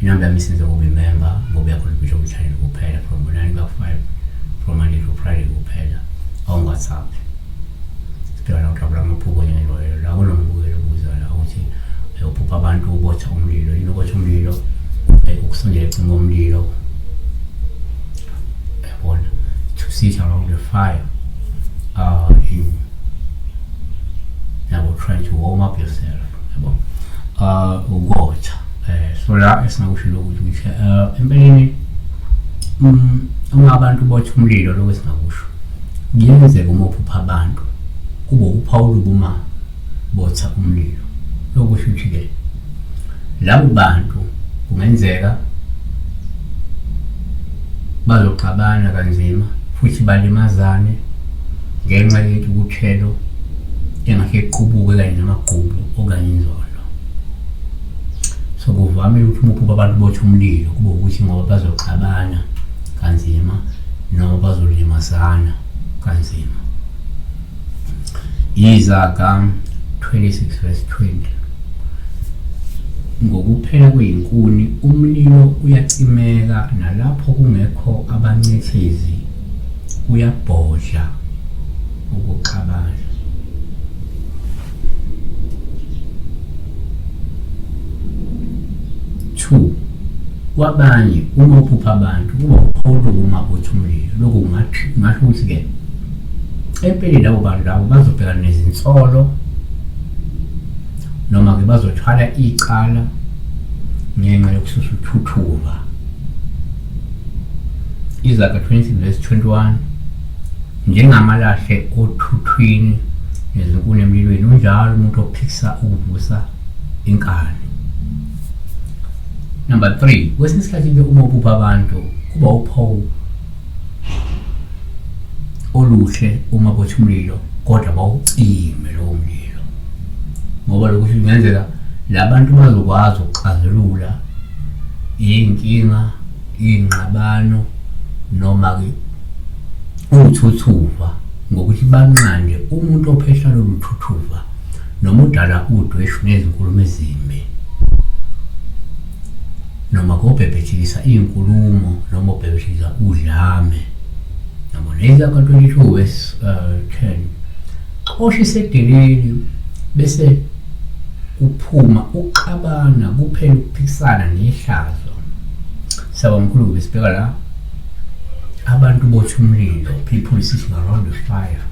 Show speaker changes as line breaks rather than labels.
Inamba yami isenza kube member ngoba uyacontribute ku-channel kuphela from 9 ka 5 from Monday to Friday kuphela on WhatsApp. Sibheka la udabula amaphupho njengenjwayelo la kunombukelo obuza la ukuthi uphupha abantu ubotha umlilo yini ukotha umlilo ukusondela ecinga komlilo yabona to sit around the fire you yabo trying to warm up yourself yabo ukotha so la esingakusho lokhu ukuthi empeleni uma abantu botha umlilo lokho esingakusho kuyenzeka uma uphupha abantu kube uphawu uma botha umlilo. Lokhu kusho ukuthi-ke labo bantu kungenzeka bazoxabana kanzima futhi balimazane ngenxa yentukuthelo engahle iqubuke kanye namagqubu okanye inzondo. So kuvamile ukuthi uma uphupha abantu botha umlilo kube ukuthi ngoba bazoxabana kanzima noma bazolimazana kanzima. Izaga 26 verse 20. Ngokuphela kweyinkuni umlilo uyacimeka nalapho kungekho abancethezi kuyabhodla ukuxabana. 2 kwabanye uma uphupha abantu kuba uphawula uma uthi umlilo lokhu kungasho ukuthi-ke empeleni labo bantu labo bazobhekana nezinsolo noma-ke bazothwala icala ngenxa yokususa uthuthuva. Izaga 26 verse 21 Njengamalahle othuthwini nezinkuni emlilweni unjalo umuntu ophikisa ukuvusa inkani. Number 3 kwesinye isikhathi-ke uma uphupha abantu kuba uphawu oluhle uma botha umlilo kodwa bawucime lowo mlilo ngoba lokhu kungenzeka labantu bazokwazi ukuxazulula iy'nkinga iy'ngxabano noma-ke uthuthuva ngokuthi banqande umuntu ophehla lolu thuthuva noma udala udweshu nezinkulumo ezimbi noma kobhebhethekisa iy'nkulumo noma obhebhethekisa udlame yabona Isaka 22 verse 10 xosha isedeleli bese kuphuma uxabana kuphela ukuphikisana nehlazo. Siyabonga mkhulu besibheka la abantu botha umlilo people sitting around the fire.